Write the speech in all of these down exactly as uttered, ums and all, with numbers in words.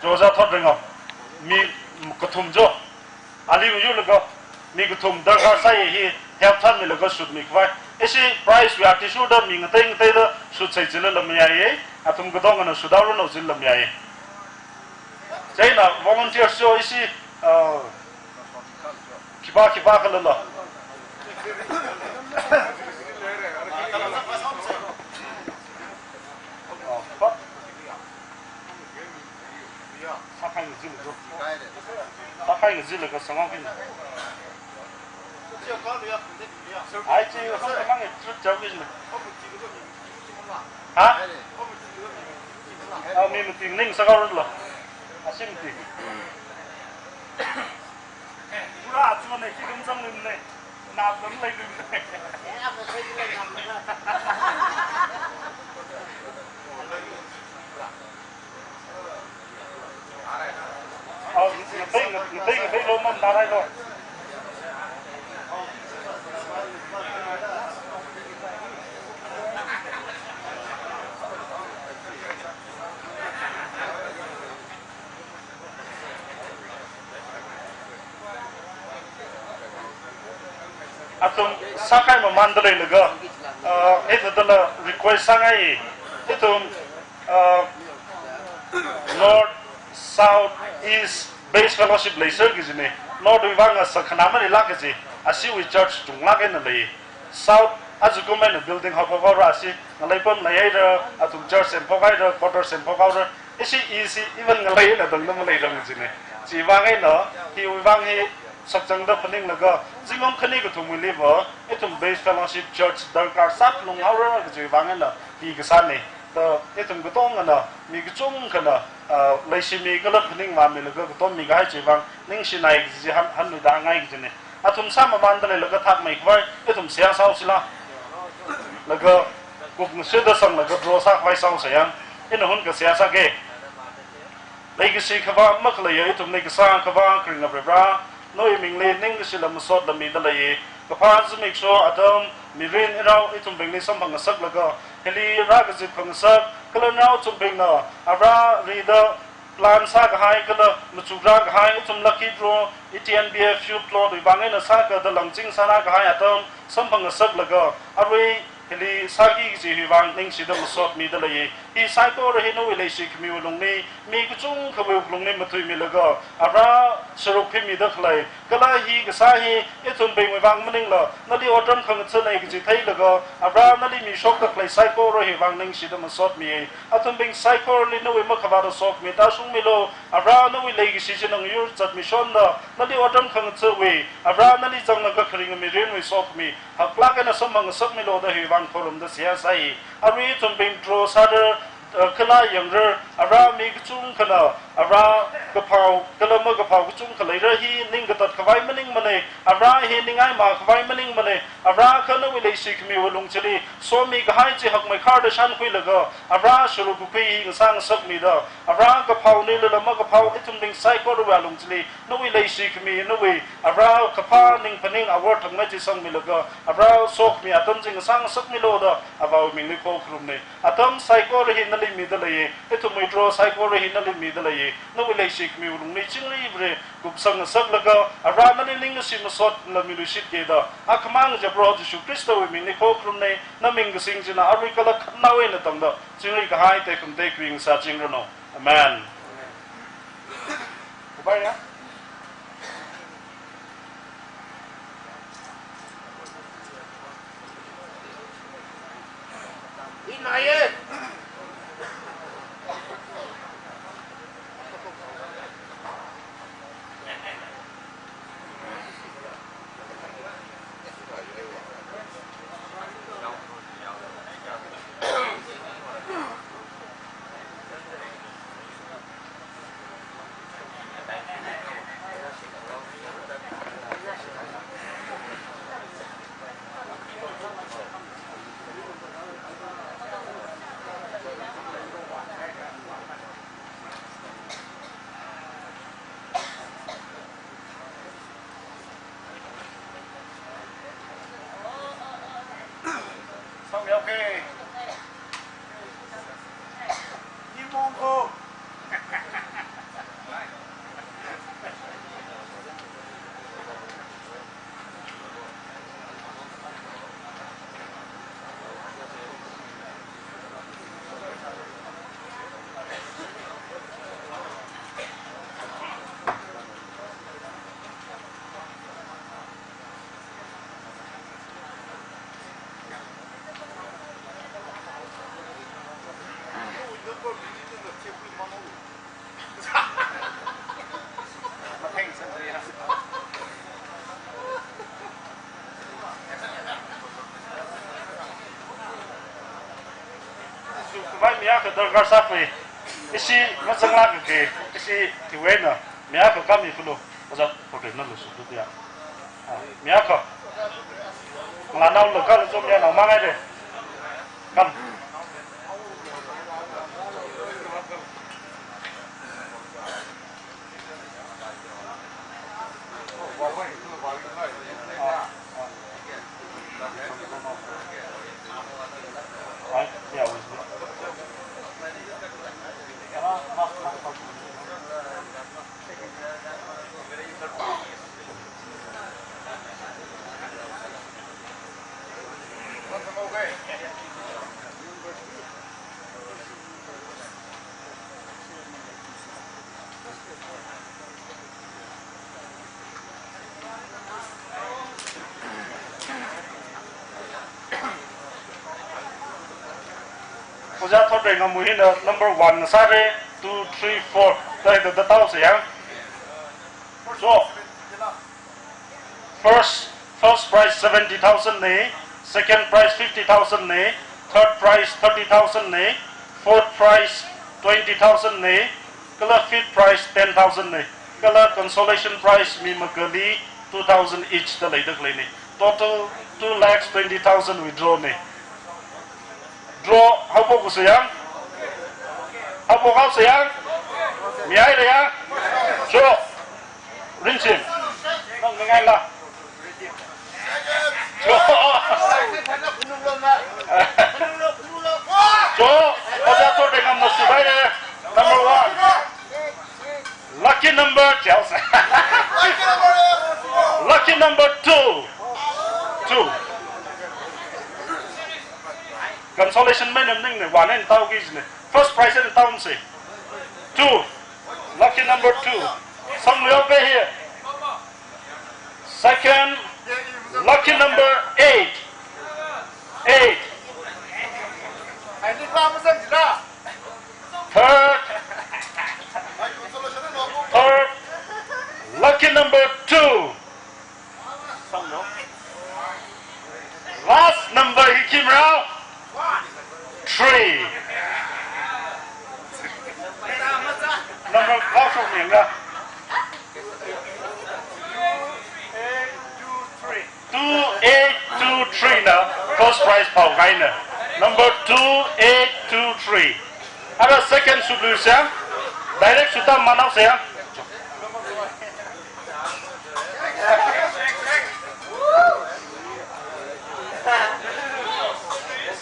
Roja thot ringam. Mi kathum jo. Ali yu laga mi kathum darkar sāya hi help sāmilaga shutmi khavai. Ishi prize wui athishurda mi ngatei ngateida shutsai jilala mayāya. Athum katongana shuthaoranu jilala mayāya. Chieina volunteers jo ishi, uh, khipā khipā khalala. Sākhai ngazila jo. Sākhai ngazila kasāngao kina. Ai, chi sākhamang e, trip chao kina. Ha? Ah, mi mati ning sākhaorala. Ashi mati. Pura achu ne khi dum zang nim ne. Nap lam lei nim ne. Oh, ngatei, ngatei, ngatei lo mam darai lo. Athum sākhai mamānda leilaga, uh, hithāda request sāngai, ithum, uh, North, South, East, Base Fellowship leiser kaji ne, North wui vang a sākhana maleilāk kaji, ashiwui church chunglāk eina lei. South, ajakum eina building haophok haora ashi, ngalei pam nai haira, athum church semphok haira, quarter semphok haora, ishi ishi, even ngalei eina tangda maleirang kaji ne. Chiwui vang eina, hiwui vang hi, sakchangda phaninglaga, zingkum khani kathumwuili va, ithum Base Fellowship Church darkar sāphalung haora kajiwui vang eina, hi kasā ne. Da, ithum katongana, mi kachungkhana, ah, leishimi kala phaning vāmilaga katom mikahai chiwui vang, ningshinai kaji han, hanluida ngai kaji ne. Athum sāmamānda leilaga thakmei khavai, ithum seihā sāhaosila. Laga, kup ngashida sanglaga draw sākhavai sāhaosa yang, ina hun kaseihā sāke. Leikashi khavā makhaleiya ithumli kasā khavā kharinga Varivara, nawui mingli ningkashila masotla mida leiya. Kaphā zimiksho atam, mirin inao ithumbingli samphangasaklaga, hili rākazip khangasak, kala nao ithumbingna, avā rida, plan sākahai, kala machuk rākahai, ithum lucky draw, E T N B F youth draw, wui vang eina sākada langching sānā kahai atam, samphangasaklaga, arui, hili sāki kaji hiwui vang ningshida masot mida leiya. Hi saikora hi nawui leishi khamiwui lungli, mi kachungkhawui wuklungli mathuimilaga, avā sharuk phimida khalei. Kala hi kasā hi, ithumbingwui vang maningla, nali otram khangathanei kaji theilaga, avā nali mishokda khalei saikora hiwui vang ningshida masotmiya. Athumbing saikorali nawui makhavāta sokhami tāshungmilu, avā nawui leikashi china ngayur zatmishonda, nali otram khangathawui, avā nali zanglaga kharinga mirinwui sokhami, haklāk eina samphangasakmilu da hiwui vang khorumda seihā sāi. Arui ithumbing draw sāra, eh, kala yangra, avā mi kachungkhana, avā kaphao, kala makaphao kachungkha leira hi ning katat khavai maningmana, avā hi ningai makhavai maningmana, avā kha nawui leishi khamiwui lung chili, somi kahai chi hakmeikharda shānkhuilaga, avā sharuk kakhui hi ngasāngasakmida, avā kaphaonila makaphao ithumbing saikorawui lung chili, nawui leishi khami, nawui, avā kaphā ningphaning awor thangmei chi sangmilaga, avā sokhami atam chi ngasāngasakmilu da, avāwui mingli khokharumna. Atam saikora hi nali mida leiya, ithum withdraw saikora hi nali mida leiya, nawui leishi khamiwui lungli chingri vāre, kupsangngasaklaga, avā nali ningkashi masotla miluishit kida, akhamang ja Proho Jishu Khristawui mingli khokharumna, na ming kasing china arui kala khanao eina tangda, chingri kahai tekhamatei khuingasakchingranu. Amen. Goodbye, ya. Kha darkar sākhui. Ishi mazanglāka kaji, ishi khiwui eina mi akha khami khulu. Ojā Thotreina lushungda ya. Ah, mi akha. Ngalānaola kala chom ya nao mangai de. Kham. Ojā Thotrei Ngamui hina number one sāra, two, three, four. Thāda thāda tao sāya. So, first, first prize seventy thousand na, second prize fifty thousand na, third prize thirty thousand na, fourth prize twenty thousand na, kala fifth prize ten thousand na, kala consolation prize mi makhali two thousand each da leida khaleina. Total two lakhs twenty thousand wui draw na. Draw haophok sāya. Haophok haosāya. Mi ai leiya. Draw. Rinchim. Nang mi ngaila. Draw. Draw. Ojā Thotrei Ngamna sudaire. Number one. Lucky number, Chelsea. Lucky number two. Two. Consolation mai nam ning ne, one and tao kiji ne. First prize and tao si. Two. Lucky number two. Some will be here. Second, lucky number eight. Eight. Third, third, lucky number two. Last number hi khimara? Three. Number, last one, yeah. Two eight two three na first prize phao kahaina. Number two eight two three. Ara second sutlu sāya. Direct sutam manao sāya.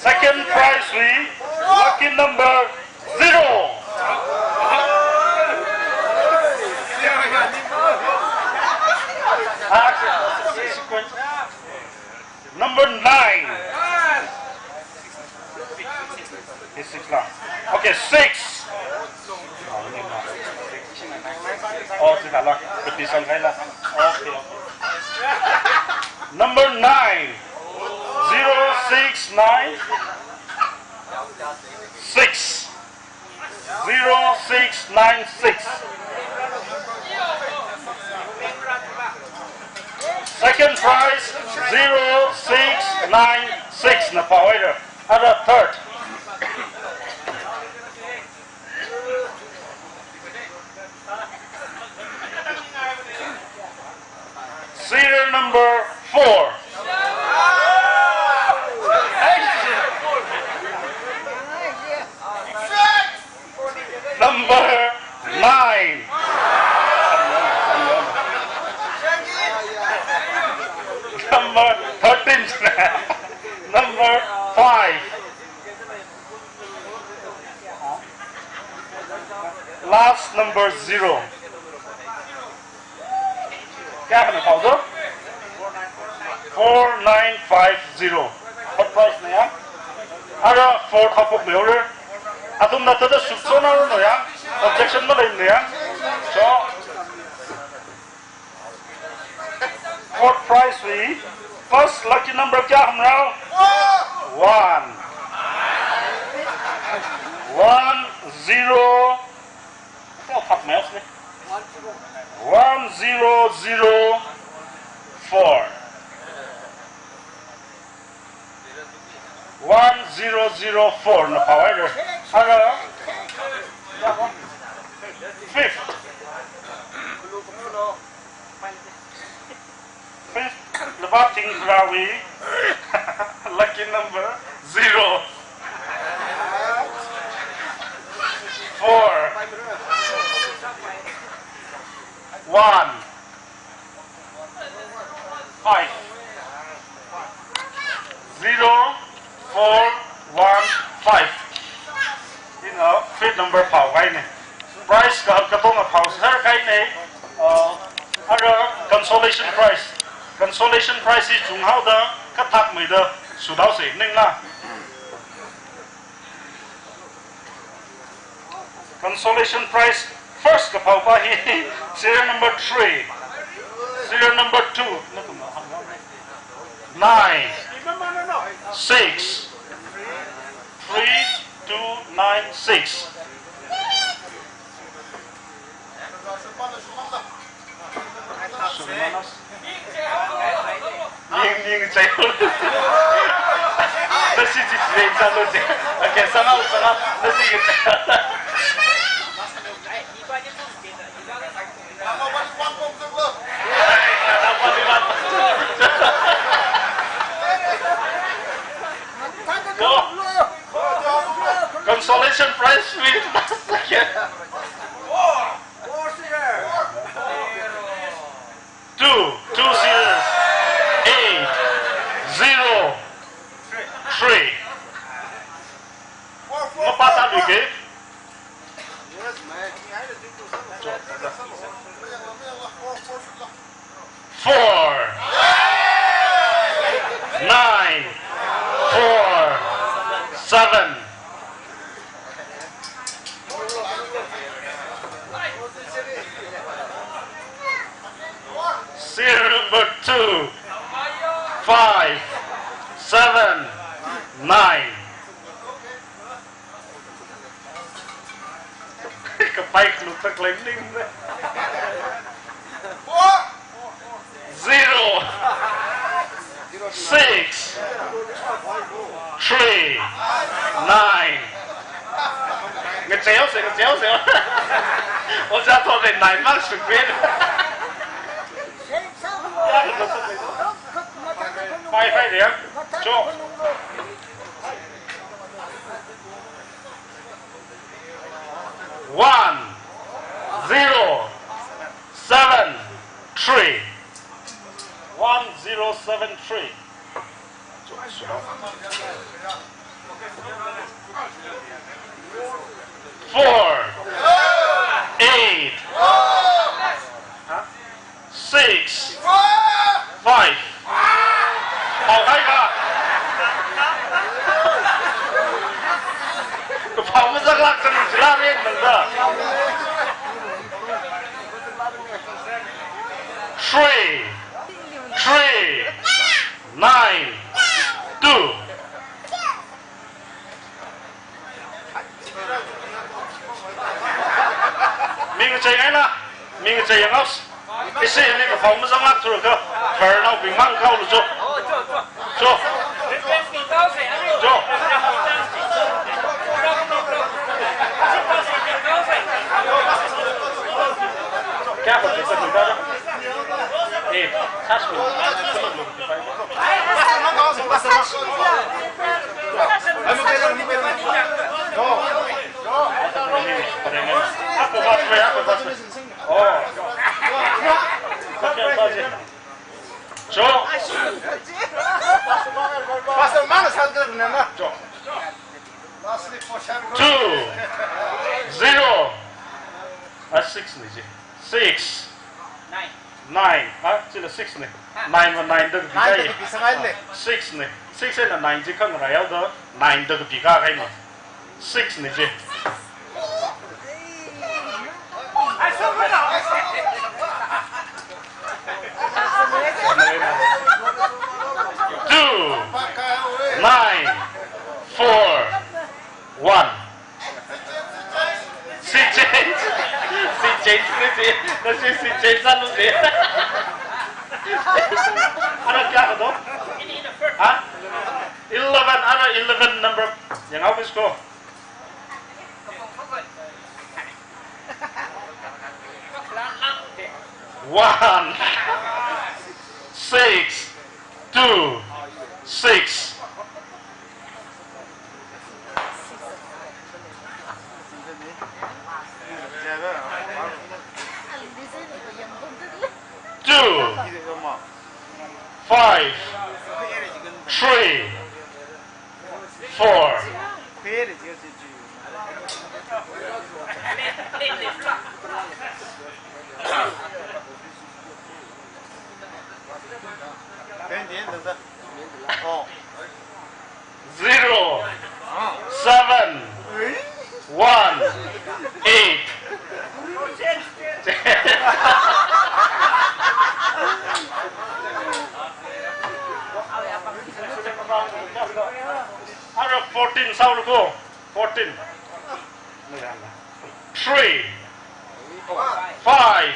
Second prize wui lucky number zero. Number nine. Is six la. Okay, six. Oh, six la. The piece on la. Okay, okay. Number nine. Zero six nine. Six. Zero six nine six. Second prize, zero six nine six na phao haira. Ara third. Serial number four. Number nine. Number thirteen. Number five. Last number zero. Kayākhana phao do? Four nine five zero. Third prize na ya. Ara four haophok leira. Athumna thāda sukchon haoranu ya. Objection maleimana ya. So, fourth prize wui first lucky number kayā hamrao? One. One zero. Oh, fuck, maths ne. One zero zero four. One zero zero four na phao haira. Ara, fifth. Fifth, Lupā Thingrawui lucky number, zero. Four. One. Five. Zero four one five. Ina fifth number phao kahaina. Prize ka, katonga phao sākahaina. Uh, ara consolation prize. Consolation prize hi chunghaoda kathak maida sudao se ningla. Consolation prize first kaphao pa hi serial number three, serial number two, nine six three two nine six. Ning, ning, chai. Nasi chi chi ring sa lo chi. Okay, sangao, sangao. Nasi chi. Go. Consolation prize with, okay. Four zero. Two, two zeros. Eight, zero, three. Mapata luke. Four, nine, four, seven. Serial number two, five, seven, nine. Kapai khanuk ta claim ning. Zero, six, three, nine. Ngacheo se, ngacheo se. Oja to le nine marks to grade. Five, five, yeah. Cho. One, zero, seven, three. One zero seven three. Four, eight, huh? Six, five. Phao kai ka. Phao mazanglak chang chila ren nang da. Three, three, nine, two. Ming chai ngai na, ming chai yang aus. Isi ni ka phao mazanglak thura ka, kharnaobing mang kao lu cho. Cho. Cho. Kya kar sakte hain? Eh, sas lo. Aapko pass mein, aapko pass mein. Oh. Cho. Pastor, mana sal kar na. Cho. Two, zero. Ah, six ni ji. Six. Nine. Nine. Ah, chila six ni. Nine va nine da kapi. Nine da kapi sangai le. Six ni. Six eina nine chi khangarai haoda nine da kapi kahai ma. Six ni ji. Two, nine, four, one. Si change. Si change ni si. Nasi si change sālu si. Ara kya kado? Ha? Eleven, ara eleven number. Yang office ko. One. Six. Two. Six. Two. Five. Three. Four. Zero. Seven. One. Eight. Ara fourteen sālu ko. Fourteen. Three. Five.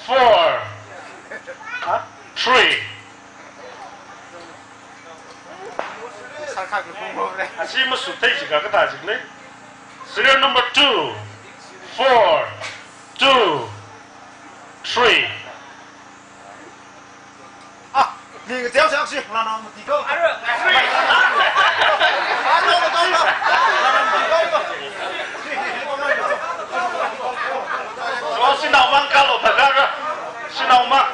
Four. Huh? Three. Ashi masuthei jika kathā jikle. Serial number two, four, two, three. Ah, ni ka teo sak si, la na mati ko. Aro, three. Ah, no, no, no, no. La na mati ko. So, sinaomang kalo thakara. Sinaomang.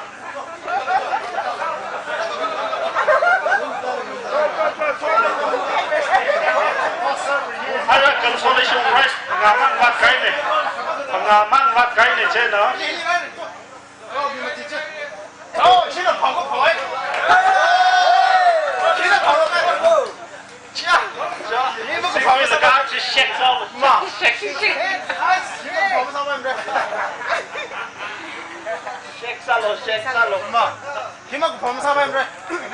Ara consolation prize phangāmang vātkahaine. Phangāmang vātkahaine chieina. Shake sālu, shake sālu. Ma. Hima kupham sāmai mre.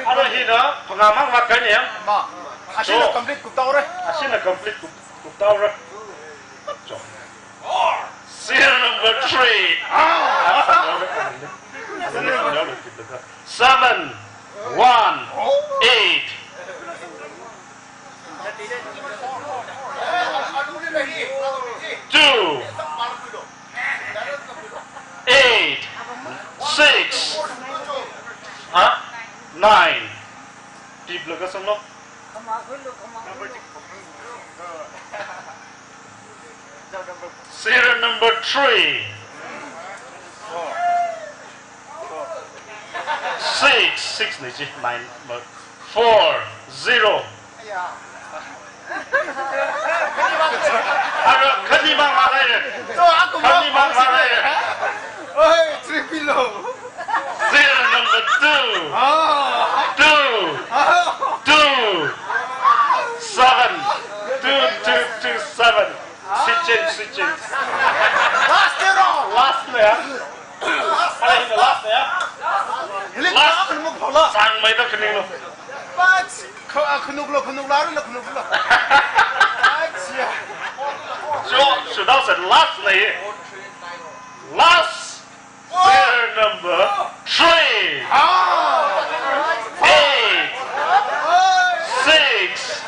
Aro hina, phangāmang vātkahaine. Ma. Ashina complete kuptaore. Ashina complete kup, kuptaore. Cho. Serial number three. Ah. Seven, one, eight. Two, eight, six, huh? Nine. Tip laga sanglo. Serial number three. Six, six ni chi, nine, four, zero. Ara, khanimang vāthaire. Khanimang vāthaire. Oi, three below. Serial number two. Ah. Two. Ah. Two. Seven. Two, two, two, seven. Switch in, switch in. Last year, oh. Last year. Last, last, last year. Last. Sangmeida khaninglo. But, kha-, khanuklo, khanuklo, arui khanuklo. Achha. So, so that's the last year. Last. Serial number three. Ah. Eight. Six.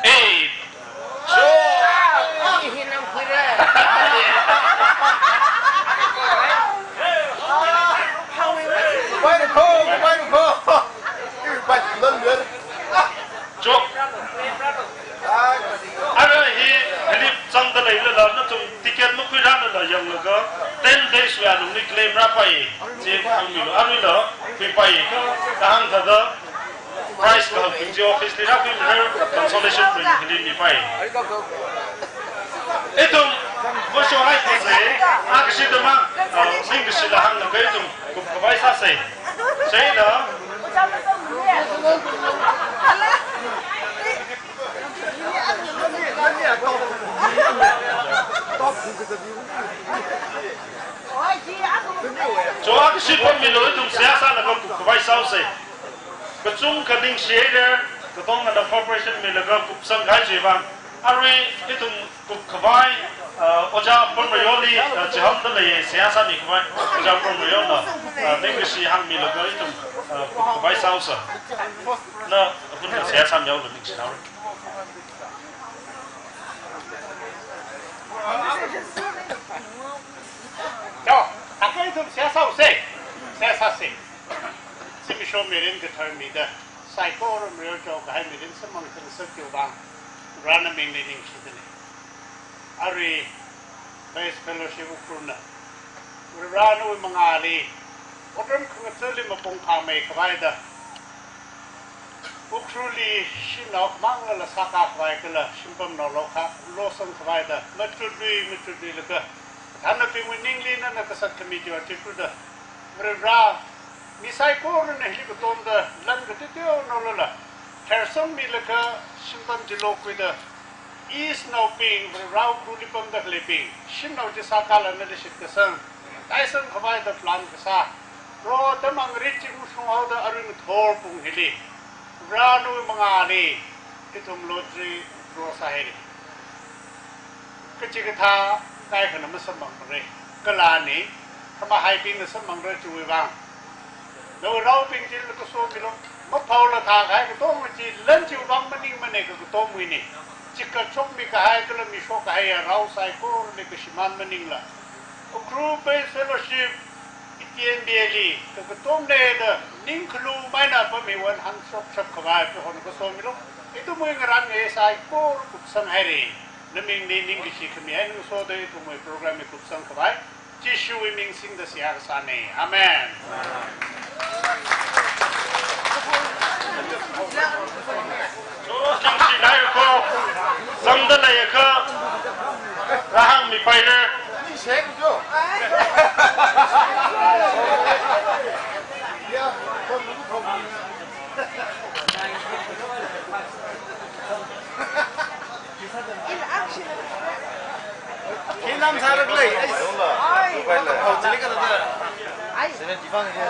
Eight. Pai ko, pai ko. Pai ko. Cho. Ara hi, hili zangda leilala, nathum ticket makhuirālala yanglaga, ten days wui alungli claim rāpai, chi hāngmilu, aruila, khuipai, kahāng thāda, prize kahak chi office li rākhuimira, consolation prize hili mipai. Ithum, mashohaikasei, akashida mang, ah, ningkashila hānglaga ithum, kupkhavai sāsei. Chieina. Cho akashida milu ithum seihā sālaga kupkhavai sāsei. Kachungkha ningshihaire, katonga nana cooperation milaga kupsangkahai chiwui vāng. Arui ithum kupkhavai, uh, Ojā Pamrayoli, uh, chihānda lei, seihā sāmikhavai, Ojā Pamrayona, uh, ningkashi hāngmilaga ithum, uh, kupkhavai sāsei. Na, akhunna seihā sāmihaolu ningshinaore. Ithum seihā sāsa, seihā sāsa. Zimiksho mirin kathar mida, saikora mara̱ chao kahai mirin samphang khangasak chiwui vang, Varena mingli ningshida lei. Arui, Baptist Fellowship Ukhrulna, Varena nawui mangāli, otram khangathāli mapung phāmei khavai da, Ukhrulli shanao manglala sākā khavai kala, shimpam naolao kha, losang khavai da, machut lui, machut luilaga, thānabingwui ningli nana kasat khami chiwui athishurda, Vare, mi saikorana hili katomda, lan kateoteonao lala, tharsang milaga, shimpam chilo khuida, East naobing, Vare Ukhrulli pamda khaleibing, shanao chi sākāla nali shitkasang, taisang khavai da plan kasā, ro tamang rit chi ushung haoda arui ngathor pung hili, Vare nawui mangāli, ithum lottery draw sāhaira. Kachikathā kaikhana masamphangmara. Kala ani, khamahaibingna samphangra chiwui vang, nawui raobing chila kasomilu. Maphaola thākahai katonga chi lan chiwui vang maningmana, ka katomwuina. Chikatshokmi kahai kala mishok kahaiya rao saikorali kashimān maningla, Ukhrul Baptist Fellowship, E T N B A li, ka katomna da, ning khalumeina pammi wan hāngshokshap khavai, Prohona kasomilu. Ithumwui ngarānngai saikora kupsang haira. Namingli ningkashi khami eina ngasoda ithumwui program hi kupsang khavai, Jishuwui ming singda seihā kasāna. Amen. Ningshi leiakha, zangda leiakha, rāhāngmipaira. Khi nam sāra khalei. Ai. Ai. Hau chili ka da. Ai. Seven divang ya.